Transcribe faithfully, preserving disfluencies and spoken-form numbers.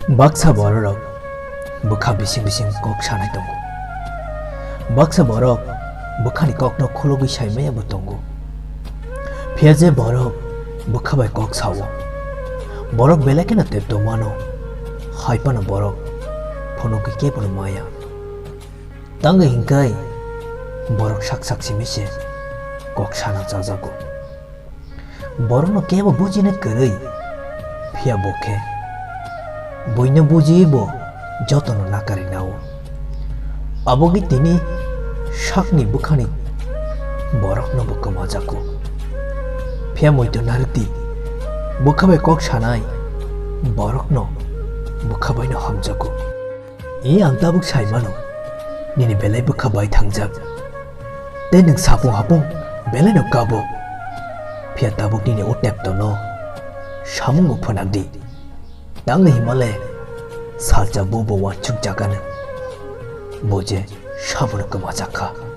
Baksa bororok bwkha bising bising kok sanai tongo. Baksa borok bwkhani kokno khulugwi saimaya bo tongo. Phiya je borok bwkha bai kok sao, borok belai kheno tepto mano, hai phano borok phunukgwi kebono maya. Tangwi hinkhe borok sak sak simi se kok sana chajago. Borokno kebo bujina kwrwi, phiya bo khe buino bujiwi bo jotono nakarwi nao. Abogwi tini sakni bwkhani borokno bo kwmajago. Phiya muitu narwkdi, bwkha bai kok sanai borokno bwkha baino hamjago. E, ang tabuk sai mano, nini belai bwkha bai thangjak. Tei nwng sapung hapung belai no kabo. Phiya tabuk nini o tepto no samung bo phwnang di. Tangwi himale salsa bo bo wansuk jaga no. Bo je sabono kwmajak kha.